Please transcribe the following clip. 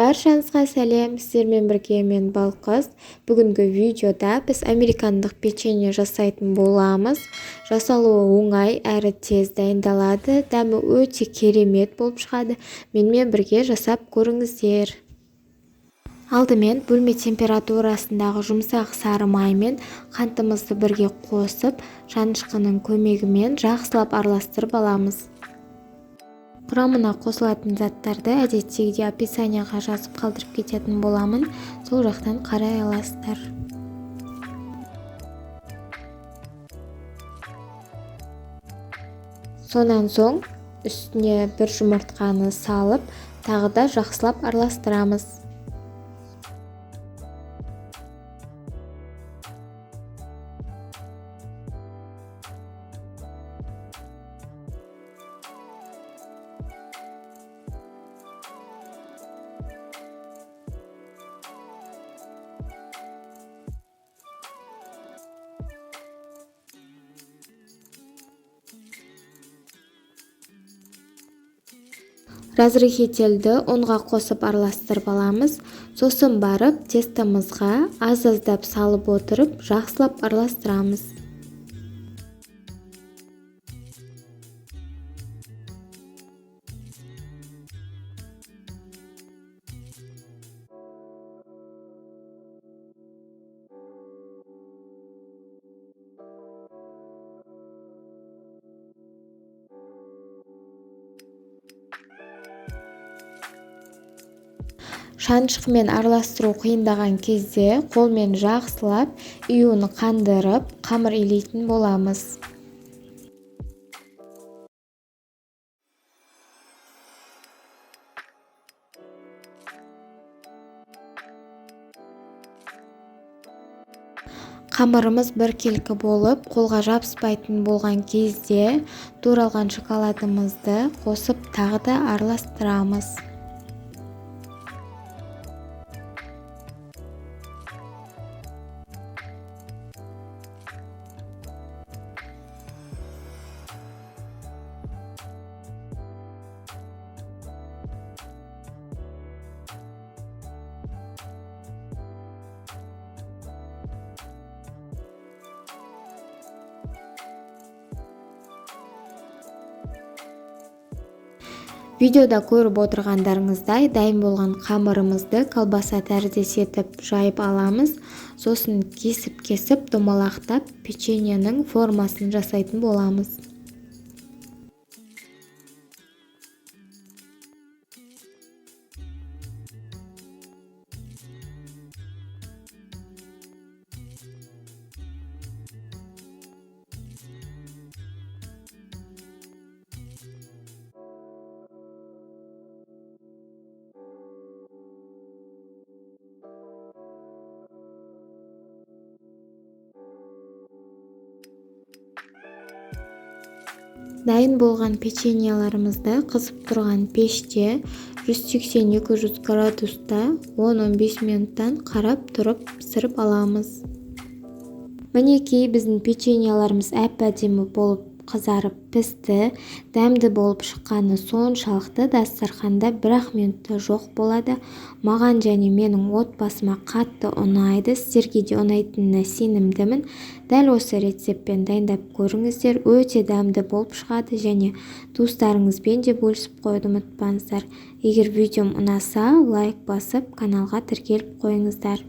Баршаңызға сәлем, сіздермен бірге мен Балқыз. Бүгінгі видеода біз американдық печенье жасайтын боламыз. Жасалуы оңай әрі тез дайындалады. Дәмі өте керемет болып шығады. Менімен бірге жасап көріңіздер. Алдымен бөлме температурасындағы жұмсақ сары май мен қантымызды бірге қосып, шанышқының көмегімен жақсылап араластырып аламыз. Құрамына қосылатын заттарды әдеттегідей описанияға жазып қалдырып кететін боламын, сол жақтан қарай аласыздар. Сонан соң үстіне бір жұмыртқаны салып, тағы да жақсылап араластырамыз. Разрыхительді ұнға қосып араластырып аламыз. Сосын барып тестомызға аз-аздап салып отырып жақсылап араластырамыз. Шанышқымен араластыру қиындаған кезде қолмен жақсылап июін қандырып, қамыр илейтін боламыз. Қамырымыз біркелкі болып, қолға жабыспайтын болған кезде туралған шоколадымызды қосып тағы да араластырамыз. Видеода көріп отырғандарыңыздай дайын болған қамырымызды колбаса тәріздес етіп жайып аламыз. Сосын кесіп-кесіп домалақтап печеньенің формасын жасайтын боламыз. Дайын болған печеньеларымызды қызып тұрған пеште 180-200 градуста 10-15 минуттан қарап тұрып пісіріп аламыз. Мінекей біздің печеньеларымыз әп-әдемі болып қызарып пісті. Дәмді болып шыққаны соншалықты дастарханда бір-ақ минутта жоқ болады. Маған және менің отбасыма қатты ұнайды. Сіздерге де ұнайтынына сенімдімін. Дәл осы рецептпен дайындап көріңіздер. Өте дәмді болып шығады және туыстарыңызбен де бөлісіп қоюды ұмытпаңыздар. Егер видеом ұнаса, лайк басып, каналға тіркеліп қойыңыздар.